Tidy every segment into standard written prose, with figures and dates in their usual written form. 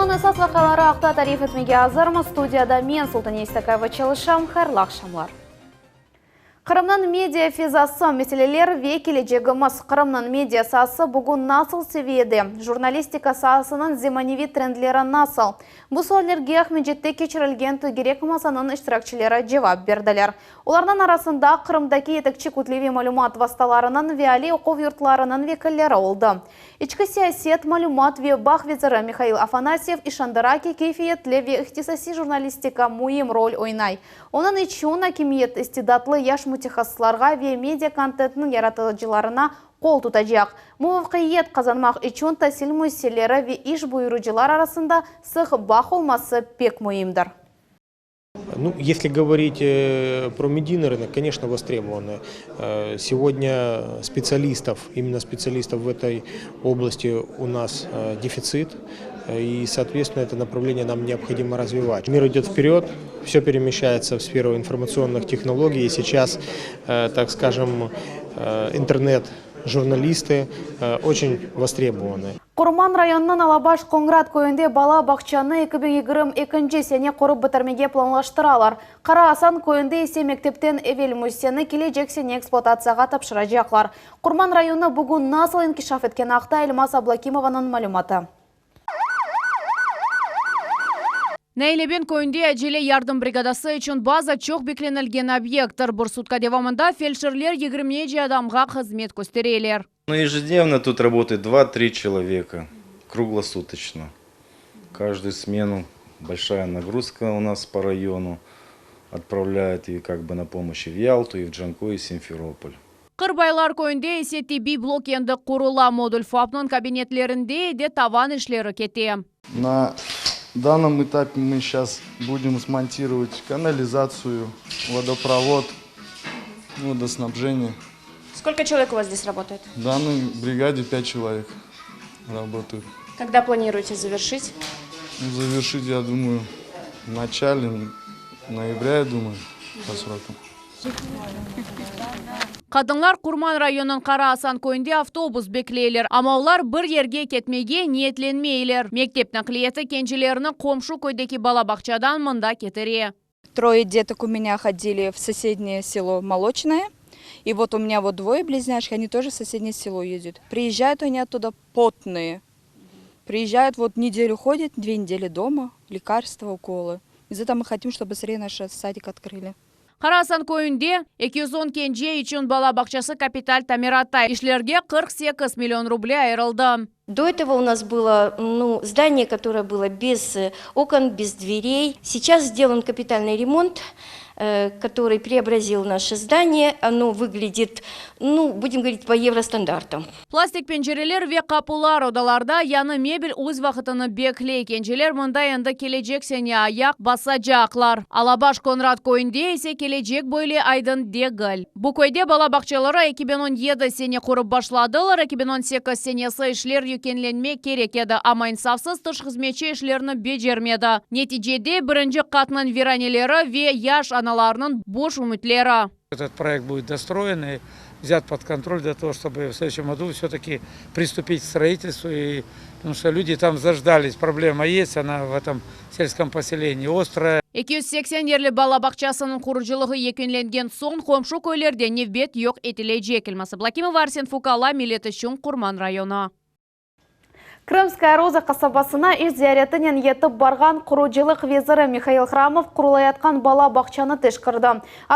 Künniñ esas vaqiaları aqta tarif etmege azırmız. Studiyada men, Sultaniye İstakayeva, çalışam. Hayırlı aqşamlar. Qırımnıñ media fezası, meseleler ve kelecegimiz. Qırımnıñ media saası bugün nasıl seviyede? Jurnalistika saasınıñ zemaneviy trendleri nasıl? Bu suallerge Aqmescitte keçirilgen tögerek masanıñ iştirakçileri cevap berdiler. Olarnıñ arasında Qırımdaki yetekçi kütleviy malümat vastalarınıñ ve aliy oquv yurtlarınıñ vekilleri oldı. İçki siyaset, malümat ve bağ veziri Mihail Afanasyev işandıra ki, keyfiyetli ve ihtisasiy jurnalistika müim rol oynay. Onıñ içün akimiyet istidatlı yaş mütehassıslarğa ve media kontentniñ yaratıcılarına qol tutacaq. Muvafaqiyet qazanmaq içün tasil müessiseleri ve iş buyurucılar arasında sıq bağ olması pek müimdir. Ну, если говорить э, про медийный рынок, конечно, востребованы. Э, сегодня специалистов, именно специалистов в этой области у нас э, дефицит, и, соответственно, это направление нам необходимо развивать. Мир идет вперед, все перемещается в сферу информационных технологий, и сейчас, так скажем, интернет, журналисты очень востребованы. Qurman rayonınıñ Alabaş Qoñrat köyünde bala bağçanı 2022 sene qurıp bitirmege planlaştıralar. Qara Asan köyünde ise mektepten evel müessiseni kelecek sene ekspluatatsiyağa tapşıracaqlar. Qurman rayonı bugün nasıl inkişaf etkeni aqta Elmaz Ablakimovanıñ malümatı. Naileben köyünde acele yardım brigadası içün baza çoq beklenilgen obyekttir. Bir sutka devamında feldşerler yigirmece adamğa hızmet köstereler. Ну, ежедневно тут работает два-три человека, круглосуточно. Каждую смену большая нагрузка у нас по району. Отправляют и как бы на помощь и в Ялту, и в Джанкой, и в Симферополь. Qırbaylar köyünde ise tibbiy blok endi qurula, modul FAPnıñ kabinetlerinde de tavan işleri kete. На данном этапе мы сейчас будем смонтировать канализацию, водопровод, водоснабжение. Сколько человек у вас здесь работает? В данной бригаде 5 человек работают. Когда планируете завершить? Ну, завершить, я думаю, в начале ноября, я думаю, по срокам. Qadınlar Qurman rayonınıñ Qara Asan köyünde avtobus bekleyler, amma olar bir yerge ketmege niyetlenmeyler. Mektep naqliyatı kencilerni qomşu köydeki bala bağçadan mında ketire. Troye detok u menya hodili v sosednее selo Moloçnoye, i vot u menya vot dvoye bliznyashki, oni тоже v sosednее selo ezdят. Priezžayut oni ottуда potnye, priezžayut vot nedelю hodят, dve nedeli doma, lekarstva, ukoly. Iz-za этого мы hotim, chtoby bıstrее naš sadik otkrıli. Qara Asan köyünde 210 kence içün bala bağçası kapital tamiratta, işlerge 48 million ruble ayırıldı. До этого у нас было, ну, здание, которое было без окон, без дверей. Сейчас сделан капитальный ремонт, который преобразил наше здание. Оно выглядит, ну, будем говорить, по евростандартам. Plastik pencereler ve qapular, odalarda yañı mebel öz vaqıtını bekley. Kenceler mında endi kelecek sene ayaq basacaqlar. Alabaş Qoñrat köyünde ise kelecek böyle aydın degil. Bu köyde bala bağçaları 2017 sene qurıp başladılar, 2018 senesi işler yekünlenmek kerek edi, amma insafsız tış hızmetçi işlerni becermedi. Neticede birinci qatnıñ viraneleri ve yaş analarnıñ boş ümütleri. Этот проект будет достроен и взят под контроль для того, чтобы в следующем году все-таки приступить к строительству. И, потому что люди там заждались, проблема есть, она в этом сельском поселении острая. 280 yerli bala bağçasınıñ qurucılığı yekünlengen soñ qomşu köylerde nevbet yoq etilecek. Elmaz Ablakimova, Arsen Fukala, Millet içün Qurman rayonı. Krımskaya Roza qasabasına iş ziyaretinen yetip barğan qurucılıq veziri Mihail Hramov qurulayatqan bala bağçanı teşkirdi.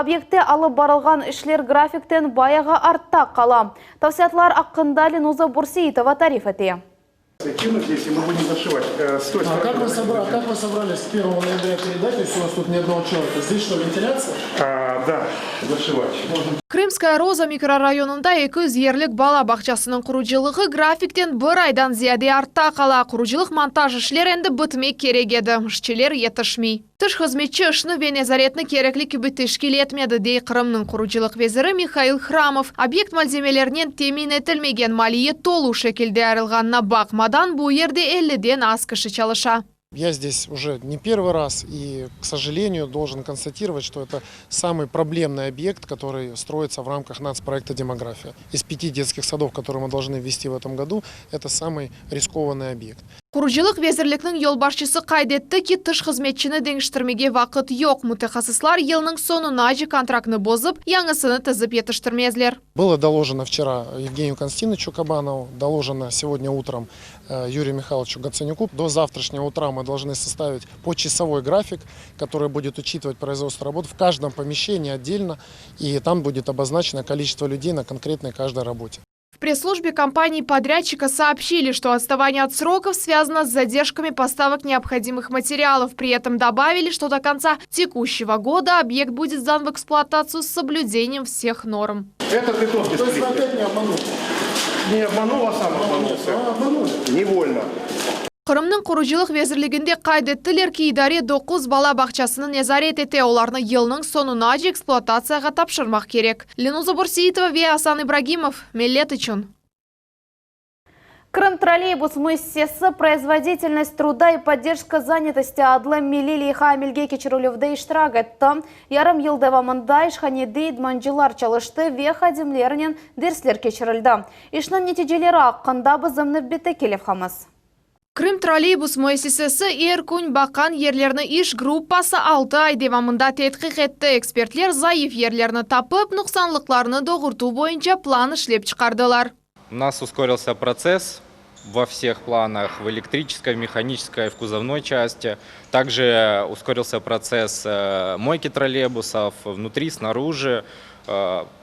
Obyektte alıp barılğan işler grafikten bayağı artta qala. Tafsilâtlar aqqında Lenuza Bürseitova tarif ete. Здесь, и мы будем зашивать. С той А стороны. как вы, собра... как вы собрались с 1 ноября передать, если у вас тут ни одного человека? Здесь что, вентиляция? А, да, зашивать. Krımskaya Roza mikrorayonında 200 yerlik bala bağçasınıñ qurucılığı grafikten bir aydan ziyade artta qala. Qurucılıq montaj işler endi bitmek kerek edi. İşçiler yetişmey. Tış hızmetçi işni ve nezaretni kerekli kibi teşkil etmedi, dey Qırımnıñ qurucılıq veziri Mihail Hramov. Obyekt malzemelernen temin etilmegen, maliye tolu şekilde ayırılğanına baqmadan, bu yerde elliden az kişi çalışa. Я здесь уже не первый раз и, к сожалению, должен констатировать, что это самый проблемный объект, который строится в рамках нацпроекта «Демография». Из пяти детских садов, которые мы должны ввести в этом году, это самый рискованный объект. Qurucılıq vezirlikniñ yolbaşçısı qayd etti ki, tış hızmetçini deñiştirmege vaqıt yoq, mütehassıslar yılnıñ soñunace kontraktnı bozıp, yañısını tizip yetiştirmezler. Было доложено вчера Евгению Константиновичу Кабанову, доложено сегодня утром Юрию Михайловичу Гацанюку. До завтрашнего утра мы должны составить почасовой график, который будет учитывать производство работ в каждом помещении отдельно, и там будет обозначено количество людей на конкретной каждой работе. В пресс-службе компании-подрядчика сообщили, что отставание от сроков связано с задержками поставок необходимых материалов. При этом добавили, что до конца текущего года объект будет сдан в эксплуатацию с соблюдением всех норм. Этот и тот без То есть вы плитки. опять не обманули? Не обманул, а сам обманулся. Обманули. Невольно. Qırımnıñ qurucılıq vezirliginde qayd ettiler ki, idare 9 bala bağçasını nezaret ete, olarnı yılnıñ soñunace ekspluatatsiyağa tapşırmaq kerek. Lenuza Burseitova ve Asan İbragimov. Millet içün. Крым троллейбус müessisesi производительность труда и поддержка занятости adlı milliy leyha amelge keçirilüvde iştirak etti. Yarım yıl devamında işhanede idmancılar çalıştı ve hadimlernen dersler keçirildi. İşniñ neticeleri aqqında bizim nevbetteki levhamız. Krım trolleybus müessisesi er kün baqqan yerlerni iş gruppası 6 ay devamında tedqiq etti. Ekspertler zayıf yerlerni tapıp, nuqsanlıqlarnı doğurtuv boyunca plan işlep çıqardılar. У нас ускорился процесс во всех планах, в электрической, механической, в кузовной части. Также ускорился процесс мойки троллейбусов внутри, снаружи.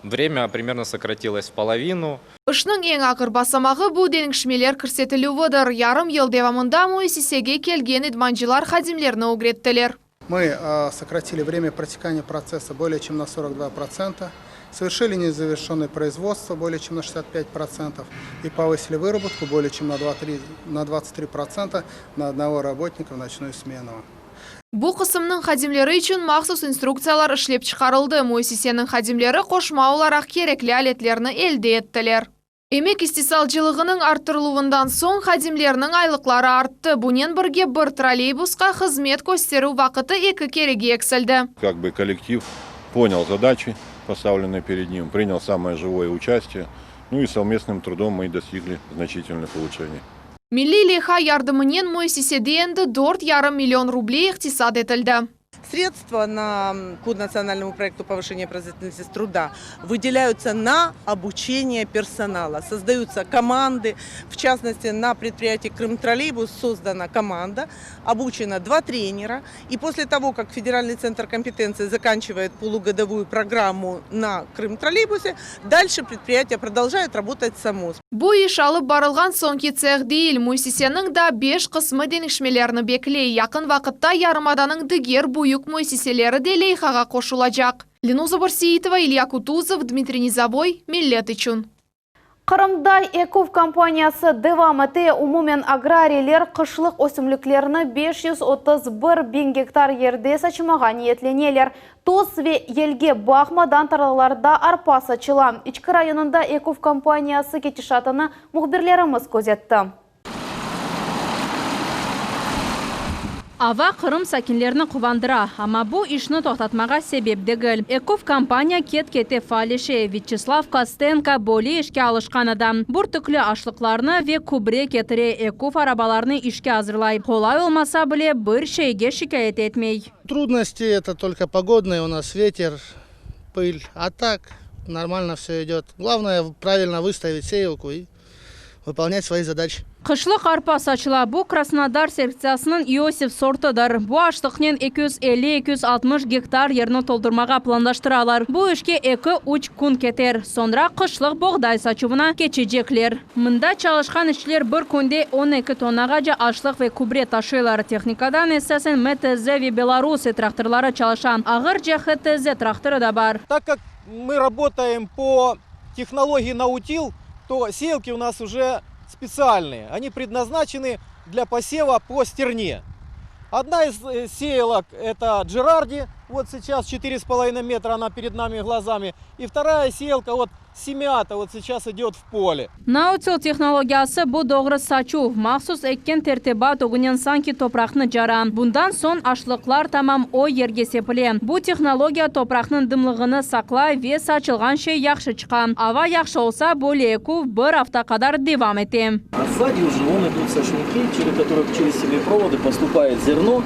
Время примерно сократилось в половину. İşniñ eñ ağır basamağı bu deñişmeler kirsetilüvidir. Yarım yıl devamında müessisege kelgen idmancılar hadimlerni ögrettiler. Мы сократили время протекания процесса более чем на 42%, совершили незавершенное производство более чем на 65% и повысили выработку более чем на 2-3 на 23% на одного работника в ночную смену. Bu qısımnıñ hadimleri içün mahsus instruktsiyalar işlep çıqarıldı. Müessiseniñ hadimleri qoşma olaraq kerekli aletlerni elde ettiler. Emek istisalcılığınıñ arttırıluvından soñ hadimlerniñ aylıqları arttı. Bunen birge bir trolleybusqa hızmet kösterüv vaqtı eki kerege eksildi. Как бы коллектив понял задачи, поставленные перед ним, принял самое живое участие. Ну и совместным трудом мы достигли значительных улучшений. Milliy leyha yardımınen müessisede endi 4,5 million ruble iqtisad etildi. Средства на, по национальному проекту повышения производительности труда выделяются на обучение персонала. Создаются команды. В частности, на предприятии «Крымтроллейбус» создана команда, обучено два тренера. И после того, как Федеральный центр компетенции заканчивает полугодовую программу на «Крымтроллейбусе», дальше предприятие продолжает работать само. Bu iş alıp barılğan soñki tseh degil. Müessiseniñ daa 5 qısmı deñişmelerni bekley. Yaqın vaqıtta yarımadanıñ diger büyük müessiseleri de leyhağa qoşulacaq. Lenuza Burseitova, İlya Kutuzov, Dmitriy Nizavoy. Millet içün. Qırımda eküv kampaniyası devam ete. Umumen agrariyler qışlıq ösümliklerini 531 biñ gektar yerde saçmağa niyetleneler. Toz ve yelge baqmadan tarlalarda arpa saçıla. İçki rayonında eküv kampaniyası ketişatını mühbirlerimiz közetti. Ava Qırım sakinlerini quvandıra, amma bu işni toqtatmağa sebep degil. Eküv kampaniya ket-kete faalleşe. Vyaçeslav Kostenko böyle işke alışqan adam. Bürtükli aşlıqlarnı ve kübre ketire, eküv arabalarını işke azırlay. Qolay olmasa bile bir şeyge şikâyet etmey. Трудности это только погодные, у нас ветер, пыль. А так нормально все идет. Главное правильно выставить сеялку и выполнять свои задачи. Qışlıq arpa saçıla. Bu Krasnodar selektsiyasınıñ Иосиф sortıdır. Bu aşlıqnen 250-260 gektar yerni toldurmağa planlaştıralar. Bu işke 2-3 kün keter. Soñra qışlıq boğday saçuvına keçecekler. Mında çalışqan işçiler bir künde 12 tonnağace aşlıq ve kübre taşıylar. Tehnikadan esasen МТЗ ve Белорусы traktorları çalışa. Ağırca ХТЗ traktorı da bar. Так как мы работаем по технологии ноу-тилл, то сеялки у нас уже специальные. Они предназначены для посева по стерне. Одна из сеялок это Джерарди. Вот сейчас 4,5 метра она перед нами глазами. И вторая сеялка, вот семята, вот сейчас идет в поле. Nautil tehnologiyası bu doğru saçuv, mahsus ekken tertibat ögünen sanki topraqnı cara. Bundan soñ aşlıqlar tamam o yerge sepile. Bu tehnologiya topraqnıñ dımlığını saqlay ve saçılğan şey yahşı çıqa. Ava yahşı olsa, böyle eküv bir afta qadar devam ete. А сзади уже вон идут сошники, через которых через семяпроводы поступает зерно.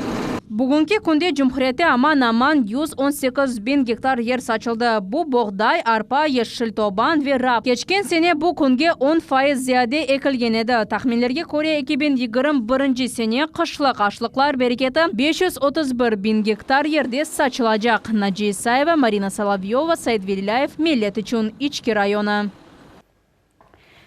Bugünki künde cumhuriyette aman-aman 118 biñ gektar yer saçıldı. Bu boğday, arpa, yeşil toban ve rap. Keçken sene bu künge 10% ziyade ekilgen edi. Tahminlerge köre, 2021 sene qışlıq aşlıqlar bereketi 531 biñ gektar yerde saçılacaq. Naciye İsayeva, Marina Solovyova, Said Velilâyev, Millet içün, İçki rayonı.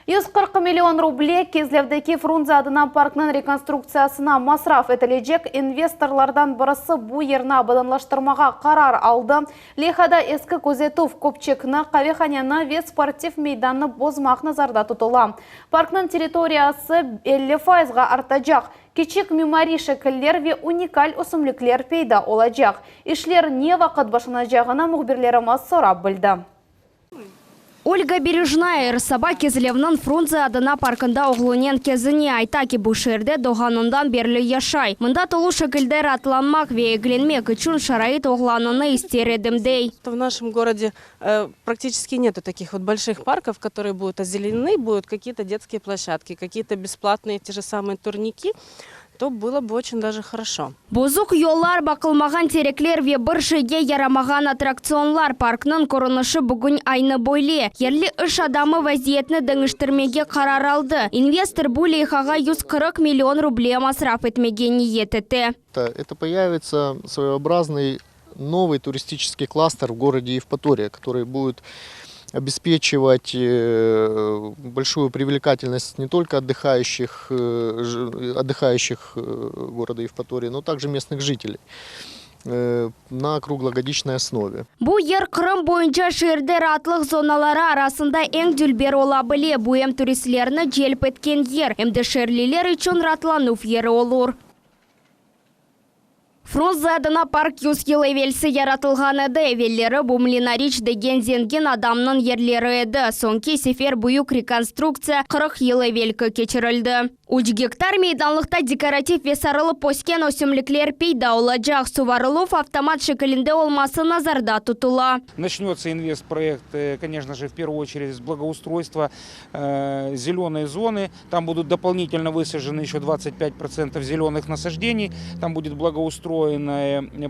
140 million ruble Kezlevdeki Frunze adına parknıñ rekonstruktsiyasına masraf etilecek. Investorlardan birisi bu yerni abadanlaştırmağa qarar aldı. Leyhada eski közetüv köpçekni, qavehaneni ve sportiv meydannı bozmaq nazarda tutula. Parknıñ territoriyası 50 fayızğa artacaq. Kiçik mimariy şekiller ve unikal ösümlikler peyda olacaq. İşler ne vaqıt başlanacağını mühbirlerimiz sorap bildi. Olga Berejnaya er saba Kezlevniñ Frunze adına parkında oğlunen kezine. Ayta ki, bu şeerde doğğanından berli yaşay. Mında tolu şekilde raatlanmaq ve eglenmek içün şarait olğanını ister edim, dey. В нашем городе практически нету таких вот больших парков, которые будут озеленены, будут какие-то детские площадки, какие-то бесплатные те же самые турники, то было бы очень даже хорошо. Bozuq yollar, baqılmağan terekler ve bir şeyge yaramağan attraktsionlar parknıñ körünişi bugün aynı böyle. Yerli iş adamı vaziyetni deñiştirmege qarar aldı. Investor bu leyhağa 140 million ruble masraf etmege niyet ete. Это появится своеобразный новый туристический кластер в городе Евпатория, который будет обеспечивать большую привлекательность не только отдыхающих, отдыхающих города Евпатории, но также местных жителей на круглогодичной основе. Bu yer Qırım boyunca şeerde raatlıq zonaları arasında eñ dülber ola bile. Bu em turistlerni celp etken yer, em de şeerliler içün raatlanuv yeri olur. Frunze adına park 100 yıl evelsi yaratılğan edi. Evelleri bu Mlinariç degen zengin adamnıñ yerleri edi. Soñki sefer büyük rekonstruktsiya 40 yıl evelki keçirildi. 3 gektar meydanlıqta dekorativ ve sarılıp ösken ösümlikler peyda olacaq. Suvarıluv avtomat şekilinde olması nazarda tutula. Начнется инвестпроект, конечно же, в первую очередь с благоустройства зеленой зоны. Там будут дополнительно высажены еще 25% зеленых насаждений. Там будет благоустроенная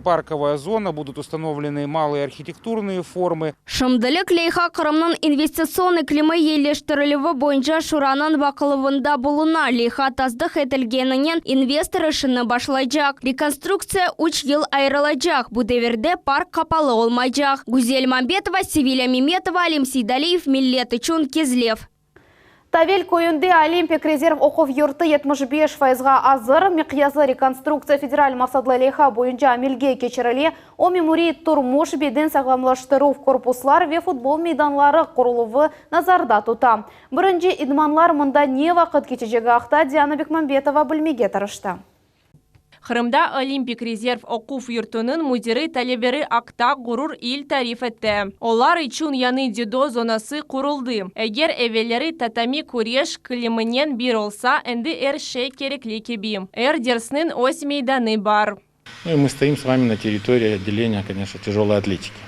парковая зона, будут установлены малые архитектурные формы. Şimdilik leyha Qırımnıñ investitsion iklimi eyileştirilüvi boyunca şuranıñ baqıluvında buluna. Leyha tasdıq etilgeninen investor işini başlaycaq. Rekonstruktsiya 3 yıl ayırılacaq. Bu devirde park qapalı olmaycaq. Güzel Mambetova, Sevilya Memetova, Alim Seydaliyev, Millet içün Kezlev. Tavel köyünde Olimpik rezerv oquv yurtu 75 fayızğa azır. Miqyaslı rekonstruktsiya federal maqsatlı leyha boyunca amelge keçirile. O memuriy turmuş, beden sağlamlaştıruv korpuslar ve futbol meydanları quruluvı nazarda tuta. Birinci idmanlar mında ne vaqıt keçecegi aqta Diana Bekmambetova bilmege tırıştı. Qırımda Olimpik rezerv oquv yurtunıñ müdiri talebeleri aqta ğurur ile tarif etti. Olar içün yañı dzüdo zonası quruldı. Eger evelleri tatami küreş kiliminen bir olsa, endi er şey kerekli kibi. Er dersniñ öz meydanı bar. Ну и мы стоим с вами на территории отделения, конечно, тяжелой атлетики.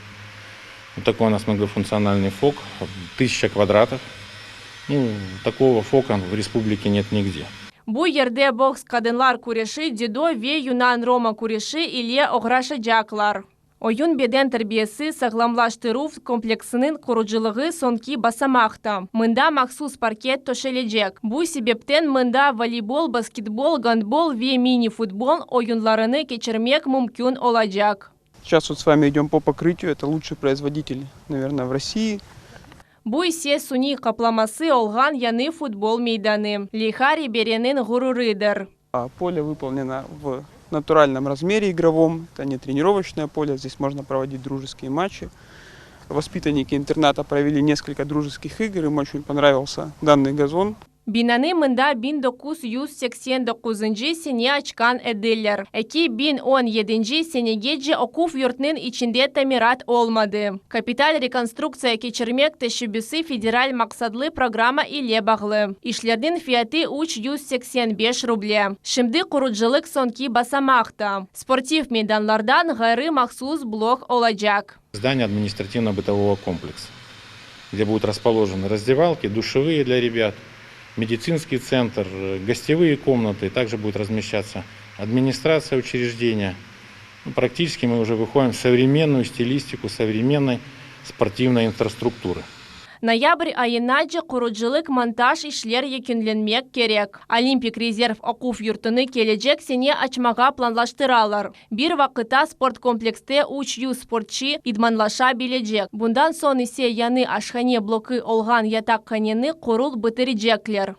Вот такой у нас многофункциональный ФОК, 1000 квадратов. Ну, такого ФОКа в республике нет нигде. Bu yerde boks qadınlar küreşi, dzüdo ve yunan-roma küreşi ile oğraşacaqlar. Oyun beden terbiyesi sağlamlaştıruv kompleksiniñ qurucılığı soñki basamaqta. Mında mahsus parket töşelecek. Bu sebepten mında voleybol, basketbol, gandbol ve mini-futbol oyunlarını keçirmek mümkün olacaq. Сейчас вот с вами идем по покрытию. Это лучший производитель, наверное, в России. Bu ise suniy qaplaması olğan yañı futbol meydanı. Leyha reberiniñ ğururıdır. А Поле выполнено в натуральном размере игровом. Это не тренировочное поле, здесь можно проводить дружеские матчи. Воспитанники интерната провели несколько дружеских игр, им очень понравился данный газон. Binanı mında 1989-ncı sene açqan ediler. 2017-nci senegece oquv yurtnıñ içinde tamirat olmadı. Kapital rekonstruktsiya keçirmek teşebbüsi federal maqsatlı programma ile bağlı. İşlerniñ fiyatı 385 ruble. Şimdi qurucılıq soñki basamaqta. Sportiv meydanlardan ğayrı mahsus blok olacaq. Здание административно-бытового комплекса, где будут расположены раздевалки, душевые для ребят, медицинский центр, гостевые комнаты. Также будет размещаться администрация учреждения. Ну, практически мы уже выходим в современную стилистику современной спортивной инфраструктуры. Noyabr ayınace qurucılıq-montaj işler yekünlenmek kerek. Olimpik rezerv oquv yurtunı kelecek sene açmağa planlaştıralar. Bir vaqıtta sport komplekste 300 sportçı idmanlaşa bilecek. Bundan soñ ise yañı aşhane bloku olğan yataqhaneni qurıp bitirecekler.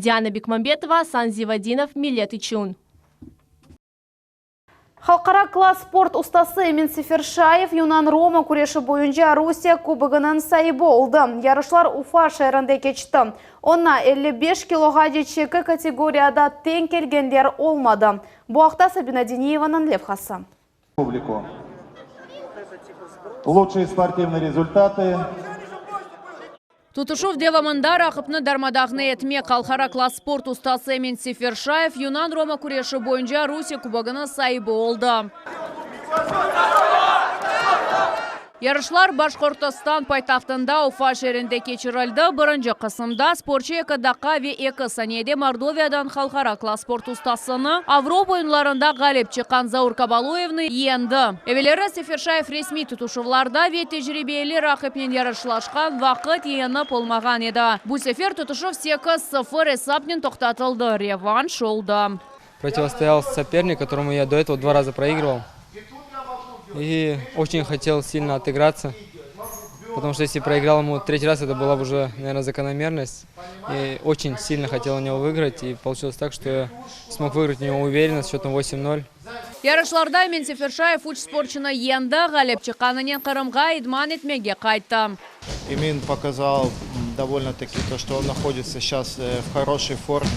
Diana Bekmambetova, Asan Zivadinov, Millet içün. Halqara klass sport ustası Emin Seferşayev yunan-roma küreşi boyunca Rusiye kubogınıñ saibi oldı. Yarışlar Ufa şeerinde keçti. Oña 55 kiloğace çeki kategoriyada teñ kelgenler olmadı. Bu aqta Sabina Diniyevanıñ levhası. Публику. Лучшие спортивные результаты. Tutuşuv devamında raqipni darmadağın etmek halqara klass sport ustası Emin Seferşayev yunan-roma küreşi boyunca Rusiye kubogınıñ saibi oldı. Yarışlar Başqortostan paytahtında Ufa şeerinde keçirildi. Birinci qısımda sportçı eki daqqa ve eki saniyede Mordoviyadan halqara klass sport ustasını, Avropa oyunlarında ğalip çıqqan Zaur Kabaloyevni yeñdi. Evelleri Seferşayev resmiy tutuşuvlarda ve tecribeli raqipnen yarışlaşqan vaqıt yeñip olmağan edi. Bu sefer tutuşuv 8-0 esapnen toqtatıldı, revanş oldı. Противостоял соперник, которому я до этого два раза проигрывал. И очень хотел сильно отыграться, потому что если проиграл ему третий раз, это была бы уже, наверное, закономерность. И очень сильно хотел у него выиграть, и получилось так, что я смог выиграть у него уверенно с счетом 8-0. Yarışlarda Emin Seferşayev üç sportçunı yeñdi, ğalip çıqqanınen Qırımğa idman etmege qayttı. Эмин показал довольно-таки то, что он находится сейчас э, в хорошей форме,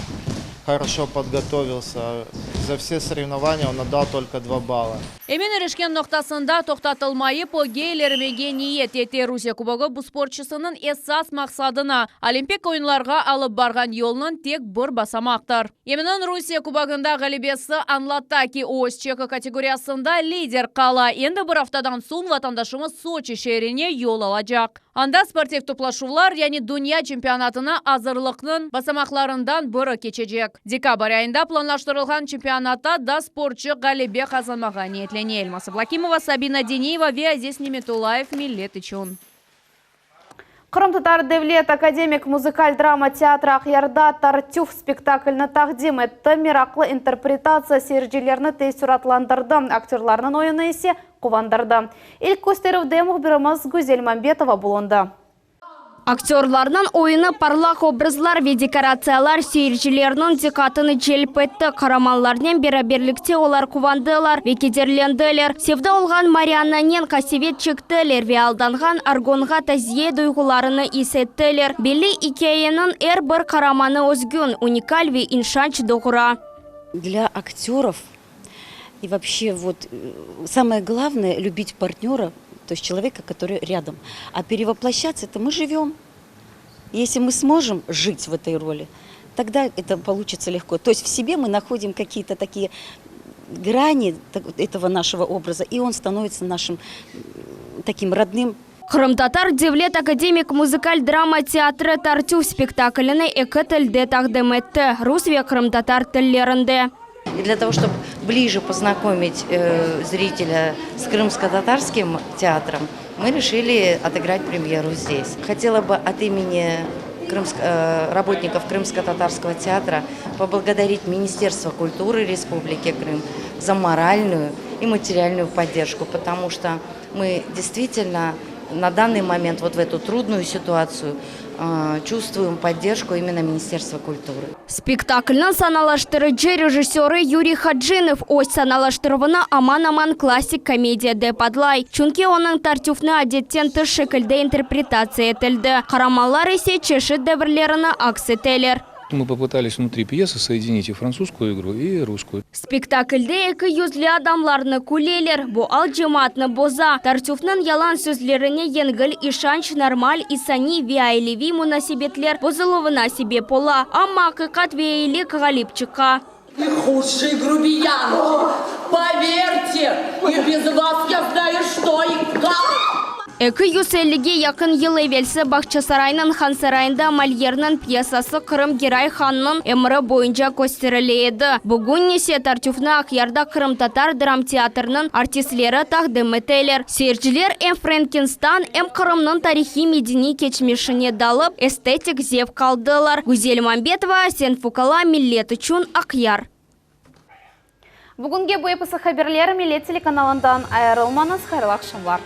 хорошо подготовился. За все соревнования он отдал только 2 балла. Emin irişken noqtasında toqtatılmayıp, ögge ilerlemege niyet ete. Rusiye kubogı bu sportçısınıñ esas maqsadına Olimpik oyunlarğa alıp barğan yolnıñ tek bir basamaqtır. Eminniñ Rusiye kubogında ğalebesi añlata ki, öz çeki kategoriyasında lider qala. Endi bir aftadan soñ vatandaşımız Soçi şeerine yol alacaq. Anda sportiv toplaşuvlar, yani dünya çempionatına azırlıqnıñ basamaqlarından biri keçecek. Dekabr ayında planlaştırılğan çempionatta da sportçı ğalebe qazanmağa niyetlene. Elmaz Ablakimova, Sabina Deniyeva ve Aziz Nimetullayev Millet içün. Qırımtatar devlet akademik muzıkal drama teatri Aqyarda Tartüf spektaklini taqdim etti. Meraqlı interpretatsiya seyircilerni teessüratlandırdı, aktörlarnıñ oyunı ise quvandırdı. İlk kösterüvde mühbirimiz Güzel Mambetova bulundı. Aktörlarnıñ oyunı, parlaq obrazlar ve dekoratsiyalar seyircilerniñ diqqatını celp etti. Qaramanlarnen beraberlikte olar quvandılar ve kederlendiler. Sevda olğan Mariannanen qasevet çektiler ve aldanğan Argonğa taziye duyğularını is ettiler. Belli ikâyeniñ er bir qaramanı özgün, unikal ve işanç doğura. Для актеров и вообще вот самое главное любить партнера, то есть человека, который рядом. А перевоплощаться это мы живем. Если мы сможем жить в этой роли, тогда это получится легко. То есть в себе мы находим какие-то такие грани этого нашего образа, и он становится нашим таким родным. Qırımtatar devlet akademik muzıkal drama teatri Tartüf spektaklini eki tilde taqdim etti, rus ve qırımtatar tillerinde. И для того, чтобы ближе познакомить э, зрителя с крымско-татарским театром, мы решили отыграть премьеру здесь. Хотела бы от имени крымск, э, работников Крымско-татарского театра поблагодарить Министерство культуры Республики Крым за моральную и материальную поддержку, потому что мы действительно На данный момент, вот в эту трудную ситуацию, чувствуем поддержку именно Министерства культуры. Spektaklniñ sanalaştırıcı rejissörı Yuriy Hajinov öz sanalaştıruvını aman-aman klassik komediya dep adlay, çünki onıñ Tartüfni adetten tış şekilde interpretatsiya etildi, qaramanlar ise çeşit devirlerini aks eteler. Мы попытались внутри пьесы соединить и французскую игру, и русскую. Spektaklde eki yüzlü adamlarnı küleler, bu al cemaatnı boza. Tartüfniñ yalan sözlerine yengil işanç normal insaniy ve aileviy munasebetler bozuluvına sebep ola. Amma aqiqat ve eyilik ğalip çıqa. Вы худшие грубиянки! Поверьте, и без вас я знаю, что и как! 250ge yaqın yıl evelsi Bağçasaraynıñ Hansarayında Molyerniñ pyesası Qırım Geray hannıñ emri boyunca kösterile edi. Bugün ise Tartüfni Aqyarda qırımtatar dramteatriniñ artistleri taqdim eteler. Seyirciler em Frenkistan, em Qırımnıñ tarihiy-medeniy keçmişine dalıp, estetik zevq aldılar. Güzel Mambetova, Arsen Fukala, Millet içün, Aqyar. Bugünge bu episi haberler, Millet telekanalından ayırılmañız, hayırlı aqşamlar.